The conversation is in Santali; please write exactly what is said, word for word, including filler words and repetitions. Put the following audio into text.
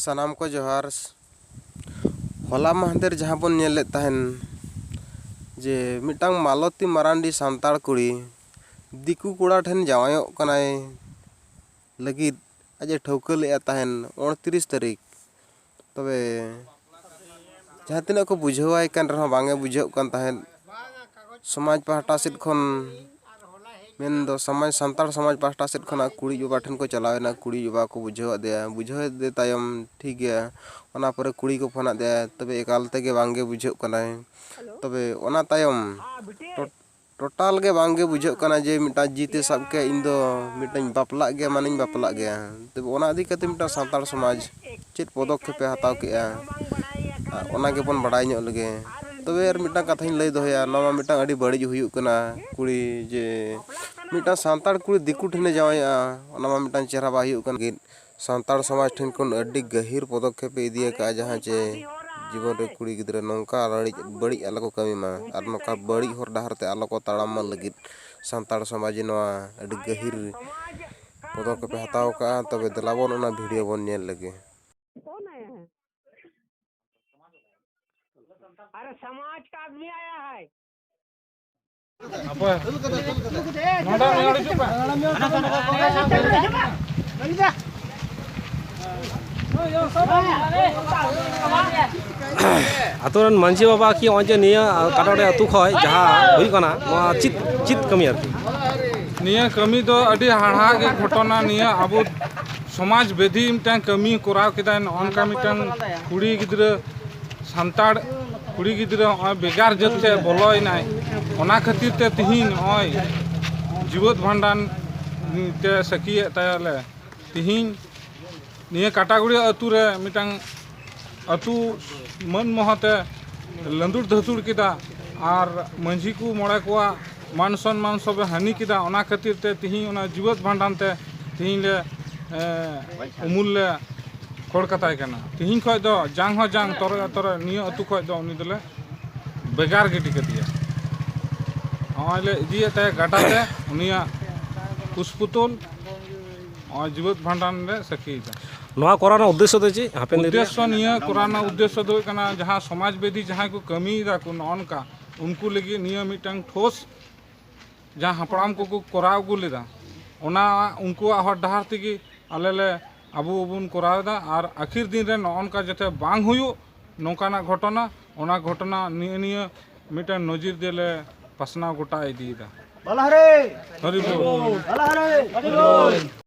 ᱥᱟᱱᱟᱢ ᱠᱚ ᱡᱚᱦᱟᱨ᱾ ᱦᱚᱞᱟ ᱢᱟᱦᱫᱮᱨ ᱡᱟᱦᱟᱸ ᱵᱚᱱ ᱧᱮᱞ ᱞᱮᱫ ᱛᱟᱦᱮᱱ, ᱡᱮ ᱢᱤᱫᱴᱟᱝ ᱢᱟᱞᱚᱛᱤ ᱢᱟᱨᱟᱱᱰᱤ ᱥᱟᱱᱛᱟᱲ ᱠᱩᱲᱤ ᱫᱤᱠᱩ ᱠᱚᱲᱟ ᱴᱷᱮᱱ ᱡᱟᱶᱟᱭᱚᱜ ᱠᱟᱱᱟᱭ ᱞᱟᱹᱜᱤᱫ ᱟᱡ ᱮ ᱴᱷᱟᱹᱣᱠᱟᱹ ᱞᱮᱫᱼᱟ ᱛᱟᱦᱮᱱ ᱩᱱᱛᱨᱤᱥ ᱛᱟᱹᱨᱤᱠᱷ᱾ ᱛᱚᱵᱮ ᱡᱟᱦᱟᱸ ᱛᱤᱱᱟᱹᱜ ᱠᱚ ᱵᱩᱡᱷᱟᱹᱣᱟᱭ ᱠᱟᱱ ᱨᱮᱦᱚᱸ, ᱵᱟᱝ ᱮ ᱵᱩᱡᱷᱟᱹᱣ ᱠᱟᱱ ᱛᱟᱦᱮᱸᱫ᱾ ᱥᱚᱢᱟᱡᱽ ᱯᱟᱦᱴᱟ ᱥᱮᱫ ᱠᱷᱚᱱ, ᱢᱮᱱᱫᱚ ᱥᱚᱢᱟᱡᱽ, ᱥᱟᱱᱛᱟᱲ ᱥᱚᱢᱟᱡᱽ ᱯᱟᱦᱴᱟ ᱥᱮᱫ ᱠᱷᱚᱱᱟᱜ ᱠᱩᱲᱤ ᱵᱟᱵᱟ ᱴᱷᱮᱱ ᱠᱚ ᱪᱟᱞᱟᱣ ᱮᱱᱟ᱾ ᱠᱩᱲᱤ ᱵᱟᱵᱟ ᱠᱚ ᱵᱩᱡᱷᱟᱹᱣ ᱟᱫᱮᱭᱟ᱾ ᱵᱩᱡᱷᱟᱹᱣ ᱟᱫᱮ ᱛᱟᱭᱚᱢ, ᱴᱷᱤᱠ ᱜᱮᱭᱟ, ᱚᱱᱟ ᱯᱚᱨᱮ ᱠᱩᱲᱤ ᱠᱚ ᱯᱷᱳᱱ ᱟᱫᱮᱭᱟ, ᱛᱚᱵᱮ ᱮᱠᱟᱞ ᱛᱮᱜᱮ ᱵᱟᱝ ᱜᱮ ᱵᱩᱡᱷᱟᱹᱜ ᱠᱟᱱᱟᱭ᱾ ᱛᱚᱵᱮ ᱚᱱᱟ ᱛᱟᱭᱚᱢ ᱴᱚ-, ᱴᱳᱴᱟᱞ ᱜᱮ ᱵᱟᱝ ᱜᱮ ᱵᱩᱡᱷᱟᱹᱜ ᱠᱟᱱᱟ ᱡᱮ ᱢᱤᱫᱴᱟᱝ ᱡᱤᱛ ᱮ ᱥᱟᱵ ᱠᱮᱫ, ᱤᱧ ᱫᱚ ᱢᱤᱫᱴᱟᱝ ᱵᱟᱯᱞᱟᱜ ᱜᱮᱭᱟ, ᱢᱟᱱᱮᱧ ᱵᱟᱯᱞᱟᱜ ᱜᱮᱭᱟ᱾ ᱛᱚᱵᱮ ᱚᱱᱟ ᱤᱫᱤ ᱠᱟᱛᱮ ᱢᱤᱫᱴᱟᱝ ᱥᱟᱱᱛᱟᱲ ᱥᱚᱢᱟᱡᱽ ᱪᱮᱫ ᱯᱚᱫᱚᱠᱷᱮᱯ ᱮ ᱦᱟᱛᱟᱣ ᱠᱮᱫᱼᱟ, ᱚᱱᱟ ᱜᱮᱵᱚᱱ ᱵᱟᱲᱟᱭ ᱧᱚᱜ ᱞᱮᱜᱮ᱾ ᱛᱚᱵᱮ ᱟᱨ ᱢᱤᱫᱴᱟᱝ ᱠᱟᱛᱷᱟᱧ ᱞᱟᱹᱭ ᱫᱚᱦᱚᱭᱟ, ᱱᱚᱣᱟ ᱢᱟ ᱢᱤᱫᱴᱟᱝ ᱟᱹᱰᱤ ᱵᱟᱹᱲᱤᱡ ᱦᱩᱭᱩᱜ ᱠᱟᱱᱟ᱾ ᱠᱩᱲᱤ ᱡᱮ ᱢᱤᱫᱴᱟᱝ ᱥᱟᱱᱛᱟᱲ ᱠᱩᱲᱤ ᱫᱤᱠᱩ ᱴᱷᱮᱱᱮ ᱡᱟᱶᱟᱭᱚᱜᱼᱟ, ᱚᱱᱟ ᱢᱟ ᱢᱤᱫᱴᱟᱝ ᱪᱮᱦᱨᱟ ᱵᱟᱭ ᱦᱩᱭᱩᱜ ᱠᱟᱱ ᱜᱮ᱾ ᱥᱟᱱᱛᱟᱲ ᱥᱚᱢᱟᱡᱽ ᱴᱷᱮᱱ ᱠᱷᱚᱱ ᱟᱹᱰᱤ ᱜᱟᱹᱦᱤᱨ ᱯᱚᱫᱚᱠᱷᱮᱯ ᱮ ᱤᱫᱤ ᱟᱠᱟᱫᱼᱟ, ᱡᱟᱦᱟᱸ ᱪᱮ ᱡᱤᱵᱚᱱ ᱨᱮ ᱠᱩᱲᱤ ᱜᱤᱫᱽᱨᱟᱹ ᱱᱚᱝᱠᱟ ᱵᱟᱹᱲᱤᱡ, ᱵᱟᱹᱲᱤᱡ ᱟᱞᱚ ᱠᱚ ᱠᱟᱹᱢᱤ ᱢᱟ ᱟᱨ ᱱᱚᱝᱠᱟ ᱵᱟᱹᱲᱤᱡ ᱦᱚᱨ ᱰᱟᱦᱟᱨ ᱛᱮ ᱟᱞᱚ ᱠᱚ ᱛᱟᱲᱟᱢ ᱢᱟ ᱞᱟᱹᱜᱤᱫ ᱥᱟᱱᱛᱟᱲ ᱥᱚᱢᱟᱡᱽ ᱱᱚᱣᱟ ᱟᱹᱰᱤ ᱜᱟᱹᱦᱤᱨ ᱯᱚᱫᱚᱠᱷᱮᱯ ᱮ ᱦᱟᱛᱟᱣ ᱟᱠᱟᱫᱼᱟ᱾ ᱛᱚᱵᱮ ᱫᱮᱞᱟ ᱵᱚᱱ ᱚᱱᱟ ᱵᱷᱤᱰᱤᱭᱳ ᱵᱚᱱ ᱧᱮᱞ ᱞᱮᱜᱮ᱾ अरे समाज का आदमी आया है। ᱟᱛᱳ ᱨᱮᱱ ᱢᱟᱹᱡᱷᱤ ᱵᱟᱵᱟ ᱠᱤ ᱱᱚᱜᱼᱚᱭ ᱡᱮ ᱱᱤᱭᱟᱹ ᱠᱟᱴᱟᱲᱮ ᱟᱹᱛᱩ ᱠᱷᱚᱱ ᱡᱟᱦᱟᱸ ᱦᱩᱭᱩᱜ ᱠᱟᱱᱟ, ᱱᱚᱣᱟ ᱪᱮᱫ, ᱪᱮᱫ ᱠᱟᱹᱢᱤ ᱟᱨᱠᱤ? ᱱᱤᱭᱟᱹ ᱠᱟᱹᱢᱤ ᱫᱚ ᱟᱹᱰᱤ ᱦᱟᱦᱟᱲᱟ ᱜᱮ ᱜᱷᱚᱴᱚᱱᱟ᱾ ᱱᱤᱭᱟᱹ ᱟᱵᱚ ᱥᱚᱢᱟᱡᱽ ᱵᱮᱫᱷᱤ ᱢᱤᱫᱴᱟᱝ ᱠᱟᱹᱢᱤ ᱠᱚᱨᱟᱣ ᱠᱮᱫᱟᱭ᱾ ᱱᱚᱜᱼᱚ ᱱᱚᱝᱠᱟ ᱢᱤᱫᱴᱟᱝ ᱠᱩᱲᱤ ᱜᱤᱫᱽᱨᱟᱹ, ᱥᱟᱱᱛᱟᱲ ᱠᱩᱲᱤ ᱜᱤᱫᱽᱨᱟᱹ ᱱᱚᱜᱼᱚᱭ ᱵᱮᱜᱟᱨ ᱡᱟᱹᱛ ᱛᱮ ᱵᱚᱞᱚᱭᱮᱱᱟᱭ᱾ ᱚᱱᱟ ᱠᱷᱟᱹᱛᱤᱨ ᱛᱮ ᱛᱤᱦᱤᱧ ᱱᱚᱜᱼᱚᱭ ᱡᱤᱣᱮᱫ ᱵᱷᱟᱸᱰᱟᱱ ᱛᱮ ᱥᱟᱹᱠᱷᱤᱭᱮᱫ ᱛᱟᱭᱟᱞᱮ᱾ ᱛᱤᱦᱤᱧ ᱱᱤᱭᱟᱹ ᱠᱟᱴᱟᱜᱩᱲᱤᱭᱟᱹ ᱟᱹᱛᱩ ᱨᱮ ᱢᱤᱫᱴᱟᱝ ᱟᱹᱛᱩ ᱢᱟᱹᱱ ᱢᱚᱦᱚᱛᱮ ᱞᱟᱹᱸᱫᱩᱲ ᱫᱷᱟᱹᱛᱩᱲ ᱠᱮᱫᱟ ᱟᱨ ᱢᱟᱹᱡᱷᱤ ᱠᱚ ᱢᱚᱬᱮ ᱠᱚᱣᱟᱜ ᱢᱟᱱ ᱥᱚᱱᱢᱟᱱ ᱥᱚᱵᱮ ᱦᱟᱹᱱᱤ ᱠᱮᱫᱟ᱾ ᱚᱱᱟ ᱠᱷᱟᱹᱛᱤᱨ ᱛᱮ ᱛᱤᱦᱤᱧ ᱚᱱᱟ ᱡᱤᱣᱮᱫ ᱵᱷᱟᱸᱰᱟᱱ ᱛᱮ ᱛᱤᱦᱤᱧ ᱞᱮ, ᱮ, ᱩᱢᱩᱞ ᱞᱮ ᱠᱷᱚᱲ ᱠᱟᱛᱟᱭ ᱠᱟᱱᱟ᱾ ᱛᱤᱦᱤᱧ ᱠᱷᱚᱡ ᱫᱚ ᱡᱟᱝ ᱦᱚᱸ ᱡᱟᱝ, ᱛᱚᱨᱚᱡ ᱦᱚᱸ ᱛᱚᱨᱚᱡ, ᱱᱤᱭᱟᱹ ᱟᱹᱛᱩ ᱠᱷᱚᱡ ᱫᱚ ᱩᱱᱤ ᱫᱚᱞᱮ ᱵᱷᱮᱜᱟᱨ ᱜᱤᱰᱤ ᱠᱟᱫᱮᱭᱟ᱾ ᱱᱚᱜᱼᱚᱭ ᱞᱮ ᱤᱫᱤᱭᱮᱫ ᱛᱟᱭᱟ ᱜᱟᱰᱟ ᱛᱮ ᱩᱱᱤᱭᱟᱜ ᱠᱩᱥᱯᱩᱛᱩᱞ᱾ ᱱᱚᱜᱼᱚᱭ ᱡᱤᱣᱮᱫ ᱵᱷᱟᱸᱰᱟᱱ ᱞᱮ ᱥᱟᱹᱠᱷᱤᱭᱮᱫᱟ᱾ ᱱᱚᱣᱟ ᱠᱚᱨᱟᱣ ᱨᱮᱱᱟᱜ ᱩᱫᱽᱫᱮᱥᱥᱚ ᱫᱚ ᱪᱮᱫ? ᱦᱟᱯᱮᱱ ᱫᱤᱱ ᱨᱮ ᱩᱫᱽᱫᱮᱥᱥᱚ, ᱱᱤᱭᱟᱹ ᱠᱚᱨᱟᱣ ᱨᱮᱱᱟᱜ ᱩᱫᱽᱫᱮᱥᱥᱚ ᱫᱚ ᱦᱩᱭᱩᱜ ᱠᱟᱱᱟ, ᱡᱟᱦᱟᱸ ᱥᱚᱢᱟᱡᱽ ᱵᱮᱫᱷᱤ ᱡᱟᱦᱟᱸᱭ ᱠᱚ ᱠᱟᱹᱢᱤᱭᱮᱫᱟ ᱠᱚ ᱱᱚᱜᱼᱚ ᱱᱚᱝᱠᱟ, ᱩᱱᱠᱩ ᱞᱟᱹᱜᱤᱫ ᱱᱤᱭᱟᱹ ᱢᱤᱫᱴᱟᱝ ᱴᱷᱳᱥ, ᱡᱟᱦᱟᱸ ᱦᱟᱯᱲᱟᱢ ᱠᱚᱠᱚ ᱠᱚᱨᱟᱣ ᱟᱹᱜᱩ ᱞᱮᱫᱟ, ᱚᱱᱟ ᱩᱱᱠᱩᱣᱟᱜ ᱦᱚᱨ ᱰᱟᱦᱟᱨ ᱛᱮᱜᱮ ᱟᱞᱮ ᱞᱮ, ᱟᱵᱚ ᱵᱚᱱ ᱠᱚᱨᱟᱣ ᱮᱫᱟ᱾ ᱟᱨ ᱟᱹᱠᱷᱤᱨ ᱫᱤᱱ ᱨᱮ ᱱᱚᱜᱼᱚ ᱱᱚᱝᱠᱟ ᱡᱟᱛᱮ ᱵᱟᱝ ᱦᱩᱭᱩᱜ, ᱱᱚᱝᱠᱟᱱᱟᱜ ᱜᱷᱚᱴᱚᱱᱟ, ᱚᱱᱟ ᱜᱷᱚᱴᱚᱱᱟ ᱱᱤᱭᱟᱹ, ᱱᱤᱭᱟᱹ ᱢᱤᱫᱴᱟᱝ ᱱᱚᱡᱤᱨ ᱫᱤᱭᱮ ᱞᱮ ᱯᱟᱥᱱᱟᱣ ᱜᱚᱴᱟ ᱤᱫᱤᱭᱮᱫᱟ᱾ ᱵᱟᱞᱟᱦᱟᱨᱮ! ᱦᱟᱨᱤ ᱵᱳᱞ᱾ ᱵᱟᱞᱟᱦᱟᱨᱮ!